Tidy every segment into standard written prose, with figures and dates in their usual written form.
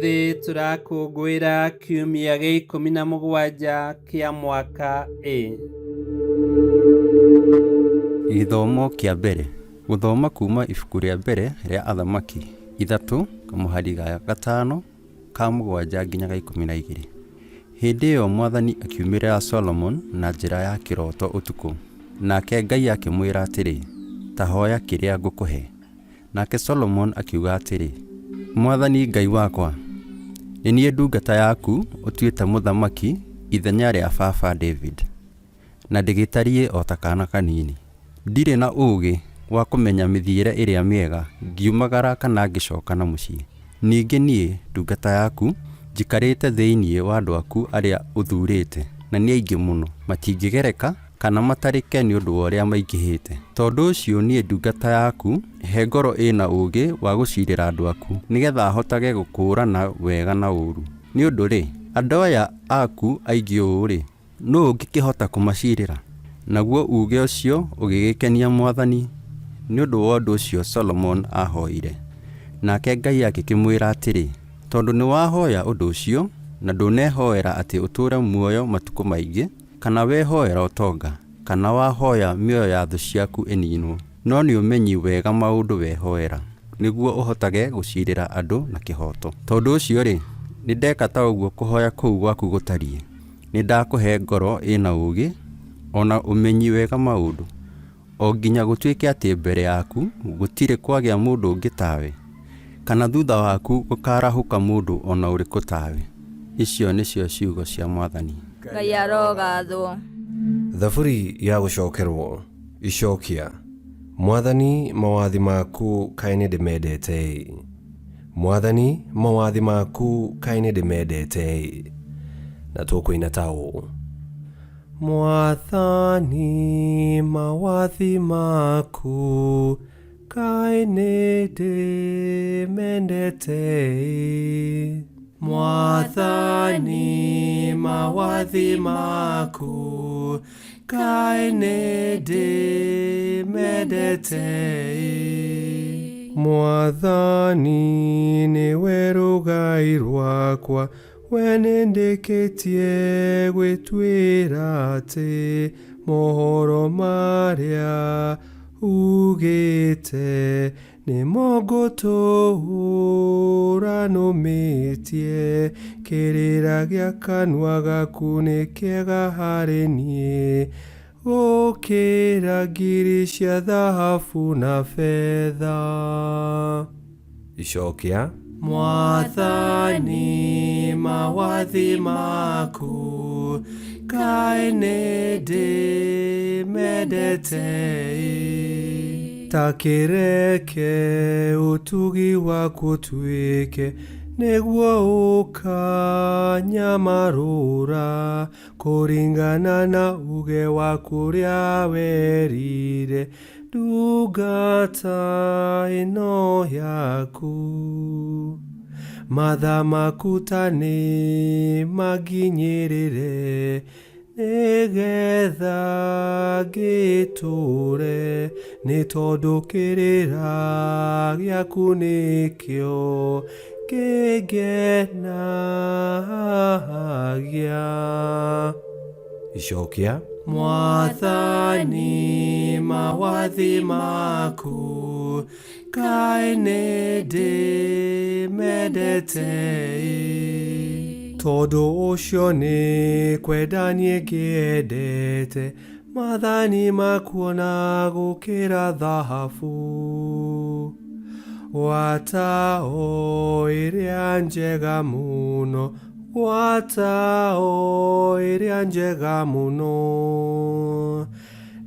Ũmũthĩ tũrakũngũĩra kiumia gĩa 17 kĩa mwaka A. Gĩthomo kĩa mbere. Gũthoma kuuma ibuku rĩa mbere rĩa Athamaki 3 kamũhari ga gatano ka mũgwanja nginya ga 12. Hĩndĩ ĩyo mwathani akiumĩrĩra Solomoni na njĩra ya kĩroto ũtukũ, nake Ngai akĩmwĩra atĩrĩ, Ta hooya kĩrĩa ngũkũhe. Nake Solomoni akiuga atĩrĩ, Mwathani Ngai wakwa, nĩ niĩ ndungata yaku ũtuĩte mũthamaki ithenya rĩa baba David, na ndĩgĩtariĩ o ta kaana kanini. Ndirĩ na ũũgĩ wa kũmenya mĩthiĩre ĩrĩa mĩega ngiumagara kana ngĩcoka na mũciĩ. Ningĩ niĩ, ndungata yaku, njikarĩte thĩinĩ wa andũ aku arĩa ũthuurĩte, na nĩ aingĩ mũno, matingĩgereka kana matarĩke nĩ ũndũ wa ũrĩa maingĩhĩte. Tondũ ũcio niĩ ndungata yaku, he ngoro ĩĩ na ũũgĩ wa gũcirĩra andũ aku, nĩ getha hotage gũkũũrana wega na ũũru. Nĩ ũndũ-rĩ, andũ aya aku aingĩ ũũ-rĩ, nũ ũngĩkĩhota kũmacirĩra? Naguo uuge ũcio ũgĩgĩkenia mwathani, nĩ ũndũ wa ũndũ ũcio Solomoni aahoire. Nake Ngai agĩkĩmwĩra atĩrĩ, Tondũ nĩwahoya ũndũ ũcio, na ndũnehoera atĩ ũtũũre muoyo matukũ maingĩ, Kana wehoera ũtonga, kana wahoya mĩoyo ya thũ ciaku ĩninwo, no nĩ ũmenyi wega maũndũ wehoera, nĩguo ũhotage gũcirĩra andũ na kĩhooto. Tondũ ũcio-rĩ, nĩndeka ta ũguo kũhoya kũu gwaku gũtariĩ, nĩndakũhe ngoro ĩĩ na ũũgĩ, o na ũmenyi wega maũndũ, O nginya gũtuĩke atĩ mbere yaku gũtirĩ kwagĩa mũndũ ũngĩ tawe, kana thutha waku gũkaarahũka mũndũ o na ũrĩkũ tawe. Icio nĩcio ciugo cia Mwathani. Ngai arogathwo. Thaburi ya gũcokerwo. Icokia. Mwathani mawathi maku kaĩ nĩndĩmendete-ĩ! Mwathani mawathi maku kaĩ nĩndĩmendete-ĩ! Na tũkũina ta ũũ. Mwathani mawathi maku kaĩ nĩndĩmendete-ĩ! Mwathani mawathi maku kaĩ nĩndĩmendete-ĩ! Mwathani nĩwe rũgai rwakwa We nĩndĩkĩtie gwĩtuĩra atĩ mohoro marĩa ugĩte nĩmo ngũtũũra nũmĩtie. Kĩrĩra gĩa kanua gaku nĩ kĩega harĩ niĩ, gũkĩra ngiri cia thahabu na betha. Icokia. Mwathani mawathi maku kaĩ nĩndĩmendete-ĩ. Ta kĩreke ũtugi waku ũtuĩke nĩguo ũkanyamarũra kũringana na uge waku ũrĩa werire Ndungata ĩno yaku, matha maku ta nĩ manginyĩrĩre, nĩgetha ngĩtũũre, nĩ tondũ kĩrĩra gĩaku nĩkĩo kĩngenagia. Icokia. Mwathani mawathi maku kaĩ nĩndĩmendete-ĩ. Tondũ ũcio nĩ kwenda niĩ ngĩendete maathani maku o na gũkĩra thahabu. Gwata o ĩrĩa njega mũno Gwata o ĩrĩa njega mũno,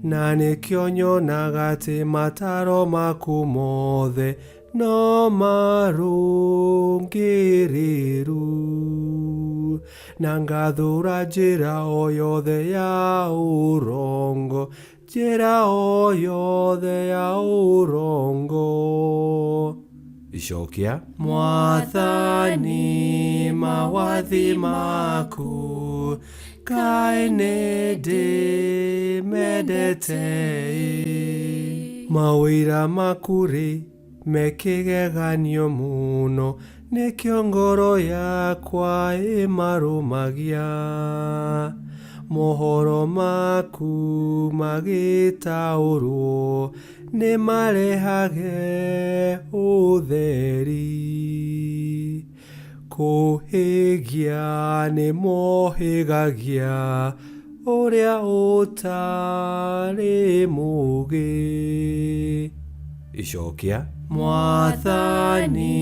na nĩkĩo nyonaga atĩ mataro maku mothe no marũngĩrĩru, na ngathũra njĩra o yothe ya ũrongo, Njĩra o yothe ya ũrongo. Icokia. Mwathani mawathi maku kaĩ nĩndĩmendete-ĩ. Maũira maku-rĩ, Mekĩgeganio mũno nĩkĩo ngoro yakwa ĩmarũmagia. Mohoro maku magĩtaũrwo nĩmarehage ũtheri. Kũhĩgia nĩmohĩgagia ũrĩa ũtarĩ mũũgĩ. Icokia. Mwathani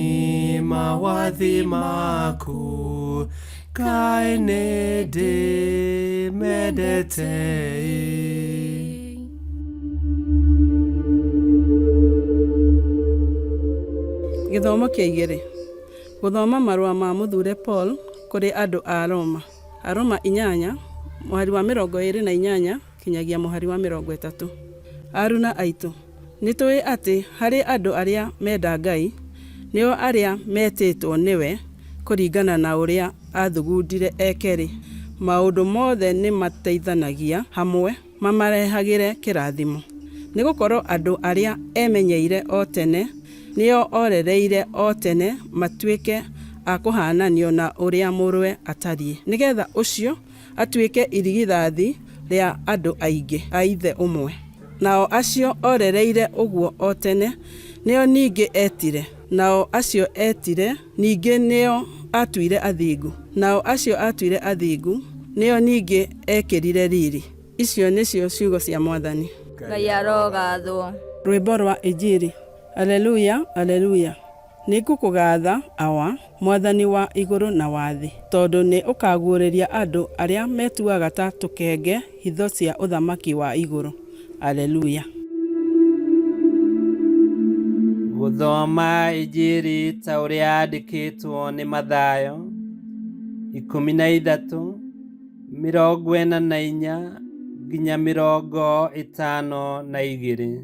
mawathi maku kaĩ nĩndĩmendete ĩ. Gĩthomo kĩa igĩrĩ. Gũthoma marũa ma mũthure Paul kũrĩ andũ a Roma. Aroma inyanya, mũhari wa 28 kinyagia mũhari wa 30. Aruna aitũ, nĩ tũĩ atĩ harĩ andũ arĩa menda Ngai, nĩo arĩa metĩtwo nĩwe kũringana na ũrĩa aathugundire eke-rĩ, maũndũ mothe nĩmateithanagia hamwe mamarehagĩre kĩrathimo. Nĩ gũkorũo andũ arĩa emenyeire o tene, nĩo orereire o tene matuĩke a kũhaananio na ũrĩa Mũrũwe atariĩ, nĩ getha ũcio atuĩke irigithathi rĩa andũ aingĩ a ithe ũmwe. Nao acio orereire ũguo o tene, nĩo ningĩ etire, nao acio etire, ningĩ nĩo aatuire athingu, nao acio aatuire athingu, nĩo ningĩ ekĩrire riri. Icio nĩcio ciugo cia Mwathani. Ngai arogathwo. Rwĩmbo rwa Injiri. Aleluya, Aleluya. Nĩngũkũgatha, Awa, Mwathani wa igũrũ na wa thĩ, tondũ nĩ ũkaguũrĩria andũ arĩa metuaga ta tũkenge hitho cia ũthamaki wa igũrũ. Aleluya. Gũthoma Injiri ta ũrĩa yandĩkĩtwo nĩ Mathayo 13 44 nginya 52.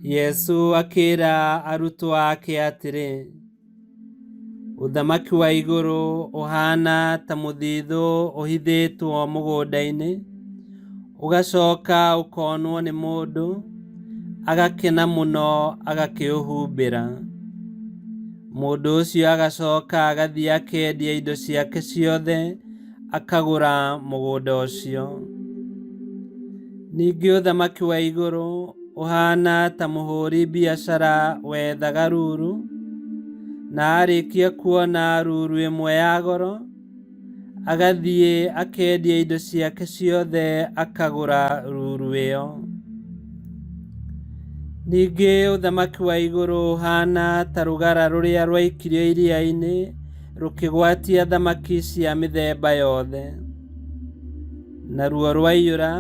Yesu akĩra arutwo ake atĩrĩ, Ũthamaki wa igũrũ ũhaana ta mũthithũ ũhithĩtwo mũgũnda-inĩ, ũgacoka ũkonwo nĩ mũndũ, agakena mũno agakĩũhumbĩra. Mũndũ ũcio agacoka agathiĩ akendia indo ciake ciothe akagũra mũgũnda ũcio. Ningĩ ũthamaki wa igũrũ ũhaana ta mũhũri biacara wethaga ruru, na arĩkia kuona ruru ĩmwe ya goro, agathiĩ akendia indo ciake ciothe akagũra ruru ĩyo. Ningĩ ũthamaki wa igũrũ ũhaana ta rũgara rũrĩa rwaikirio iria-inĩ rũkĩgwatia thamaki cia mĩthemba yothe. Naruo rwaiyũra,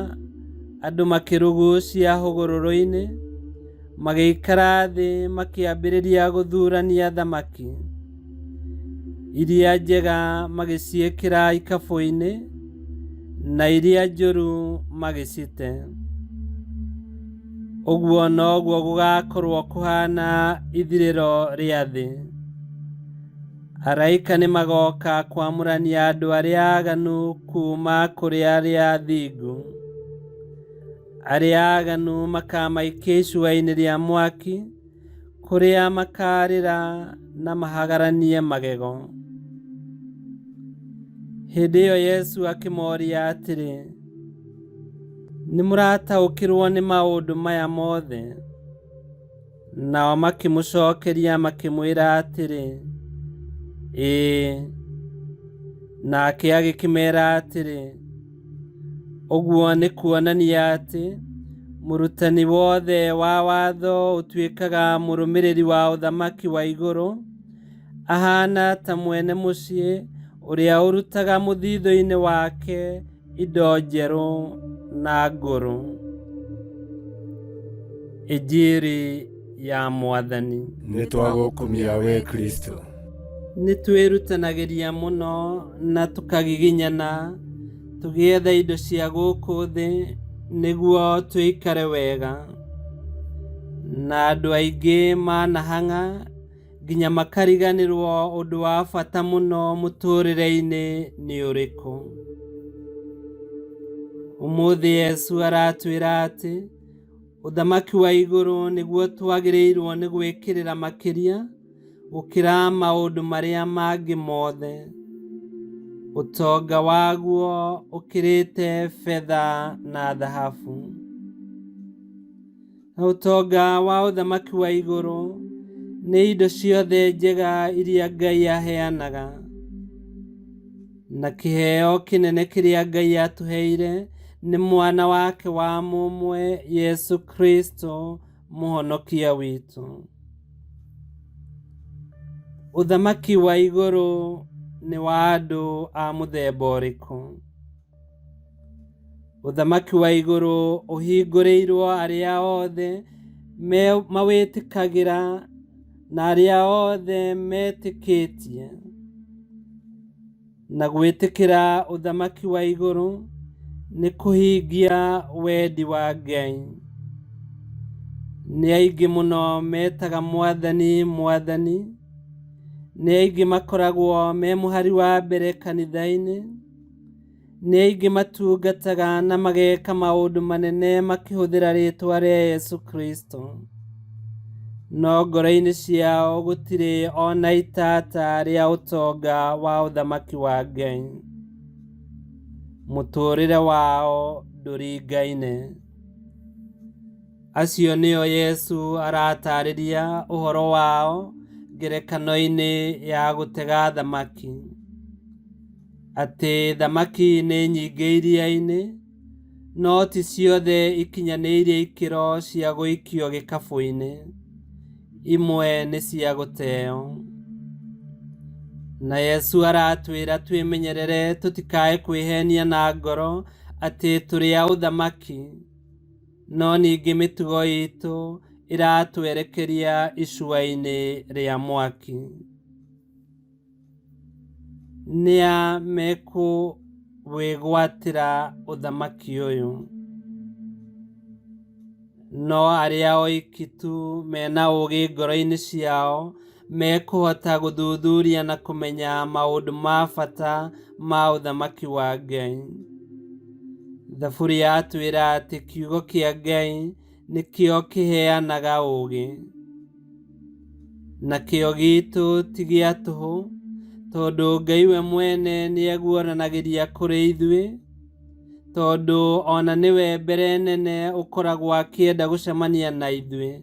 andũ makĩrũgucia hũgũrũrũ-inĩ, magĩikara thĩ makĩambĩrĩria gũthurania thamaki. Iria njega magĩciĩkĩra ikabũ-inĩ, na iria njũru magĩcite. Ũguo noguo gũgakorwo kũhaana ithirĩro rĩa thĩ. Araika nĩmagoka kwamũrania andũ arĩa aganu kuuma kũrĩ arĩa athingu. Arĩa aganu makamaikia icua-inĩ rĩa mwaki, kũrĩa makarĩra na mahagaranie magego. Hĩndĩ ĩyo Yesu akĩmoria atĩrĩ, nĩmũrataũkĩrwo nĩ maũndũ maya mothe? Nao makĩmũcokeria makĩmwĩra atĩrĩ, ĩĩ. Nake agĩkĩmera atĩrĩ, ũguo nĩ kuonania atĩ mũrutani wothe wa watho ũtuĩkaga mũrũmĩrĩri wa ũthamaki wa igũrũ, ahaana ta mwene mũciĩ ũrĩa ũrutaga mũthithũ-inĩ wake indo njerũ na ngũrũ. Injiri ya Mwathani. Nĩtwagũkumia we Kristo. Nĩtwĩrutanagĩria mũno na tũkagiginyana tũgĩetha indo cia gũkũ thĩ nĩguo tũikare wega. Na andũ aingĩ manahang'a nginya makariganĩrwo ũndũ wa bata mũno mũtũrĩre-inĩ nĩ ũrĩkũ. Ũmũthĩ Yesu aratwĩra atĩ Ũthamaki wa igũrũ nĩguo twagĩrĩirwo nĩ gwĩkĩrĩra makĩria gũkĩra maũndũ marĩa mangĩ mothe. Ũtonga waguo ũkĩrĩte betha na thahabu. Na ũtonga wa ũthamaki wa igũrũ nĩ indo ciothe njega iria Ngai aheanaga. Na kĩheo kĩnene kĩrĩa Ngai atũheire nĩ mwana wake wa mũmwe Yesu Kristo mũhonokia witũ. Ũthamaki wa igũrũ nĩ wa andũ a mũthemba ũrĩkũ? Ũthamaki wa igũrũ ũhingũrĩirwo arĩa othe mawĩtĩkagĩra na arĩa othe metĩkĩtie. Na gwĩtĩkĩra ũthamaki wa igũrũ nĩ kũhingia wendi wa Ngai. Nĩ aingĩ mũno metaga Mwathani, Mwathani. Nĩ aingĩ makoragwo me mũhari wa mbere kanitha-inĩ. Nĩ aingĩ matungataga na mageka maũndũ manene makĩhũthĩra rĩtwa rĩa Yesu Kristo. No ngoro-inĩ ciao gũtirĩ ona itata rĩa ũtonga wa ũthamaki wa Ngai. Mũtũũrĩre wao ndũringaine. Acio nĩo Yesu aratarĩria ũhoro wao ngerekano-inĩ ya gũtega thamaki. Atĩ thamaki nĩ nyingĩ iria-inĩ, no ti ciothe ikinyanĩirie ikĩro cia gũikio gĩkabũ-inĩ. Imwe nĩ cia gũteo. Na Yesu aratwĩra twĩmenyerere tũtikae kwĩhenia na ngoro atĩ tũrĩ a ũthamaki, no ningĩ mĩtugo itũ ĩratwerekeria icua-inĩ rĩa mwaki. Nĩa mekũwĩgwatĩra ũthamaki ũyũ? No arĩa oiki tu mena ũũgĩ ngoro-inĩ ciao mekũhota gũthuthuria na kũmenya maũndũ ma bata ma ũthamaki wa Ngai. Thaburi yatwĩra atĩ kiugo kĩa Ngai nĩkĩo kĩheanaga ũũgĩ. Na kĩyo gitũ ti gĩa tũhũ, tondũ Ngai we mwene nĩeguũranagĩria kũrĩ ithuĩ, tondũ ona nĩwe mbere nene ũkoragwo akĩenda gũcemania na ithuĩ,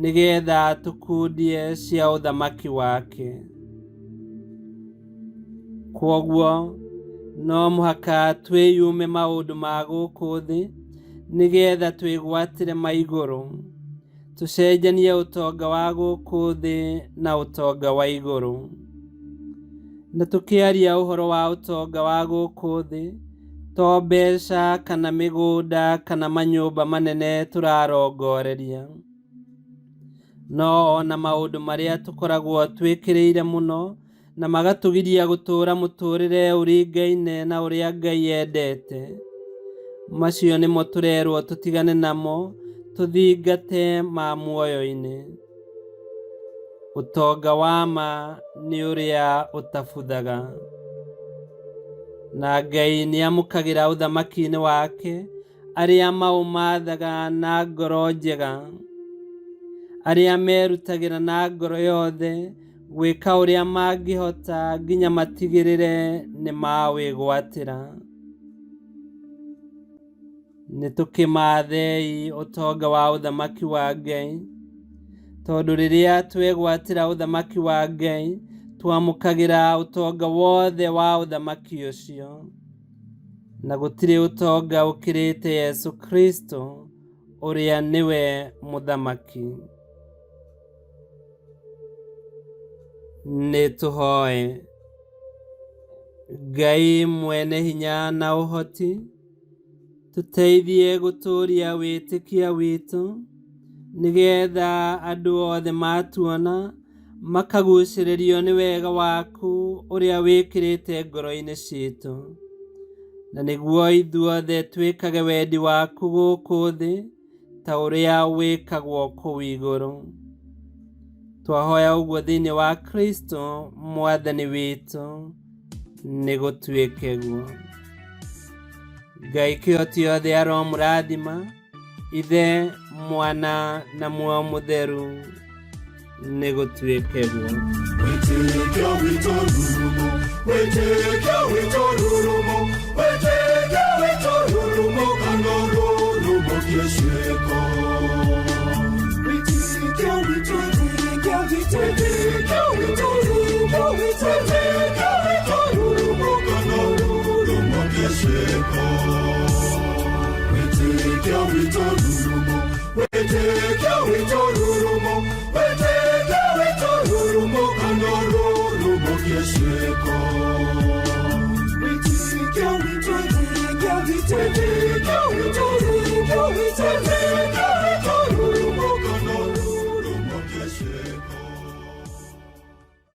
nĩgetha tũkundie cia ũthamaki wake. Kwoguo, no mũhaka twĩyume maũndũ ma gũkũ thĩ, nĩgetha twĩgwatĩre ma igũrũ. Tũcenjanie ũtonga wa gũkũ thĩ na ũtonga wa igũrũ. Na tũkĩaria ũhoro wa ũtonga wa gũkũ thĩ, to mbeca kana mĩgũnda kana manyũmba manene tũrarongoreria. No ona maũndũ marĩa tũkoragwo twĩkĩrĩire mũno na magatũgiria gũtũũra mũtũũrĩre ũringaine na ũrĩa Ngai endete. Macio nĩmo tũrerwo tũtigane namo, tũthingate ma muoyo-inĩ. Ũtonga wa ma nĩ ũrĩa ũtabuthaga. Na Ngai nĩ amũkagĩra ũthamaki-inĩ wake arĩa maũmathaga na ngoro njega, arĩa merutagĩra na ngoro yothe gwĩka ũrĩa mangĩhota nginya matigĩrĩre nĩ mawĩgwatĩra. Nĩ tũkĩmathei ũtonga wa ũthamaki wa Ngai, tondũ rĩrĩa twegwatĩra ũthamaki wa Ngai, twamũkagĩra ũtonga wothe wa ũthamaki ũcio. Na gũtirĩ ũtonga ũkĩrĩte Yesu Kristo ũrĩa nĩwe mũthamaki. Nĩ tũhoe. Ngai mwene hinya na ũhoti, tũteithie gũtũũria wĩtĩkia witũ, nĩgetha andũ othe matuona makagucĩrĩrio nĩ wega waku ũrĩa wĩkĩrĩte ngoro-inĩ citũ. Na nĩguo ithuothe twĩkage wendi waku gũkũ thĩ ta ũrĩa wĩkagwo kũu igũrũ. Twahoya ũguo thĩinĩ wa Kristo Mwathani witũ, nĩ gũtuĩke guo. Ngai kĩhoti yothe aromũrathima. Ithe, Mwana na Muoyo Mũtheru, nĩ gũtuĩke guo. Wĩtĩkio witũ rurumo, wĩtĩkio witũ rurumo, wĩtĩkio witũ rurumo kana rurumo kĩciĩko. Wĩtĩkio witũ, wĩtĩkio witũ, wĩtĩkio witũ rurumo, wĩtĩkio witũ rurumo kana rurumo kĩciĩko. Wĩtĩkio witũ rurumo, wĩtĩkio witũ rurumo, wĩtĩkio witũ rurumo kana rurumo kĩciĩko. Wĩtĩkio witũ, wĩtĩkio witũ, wĩtĩkio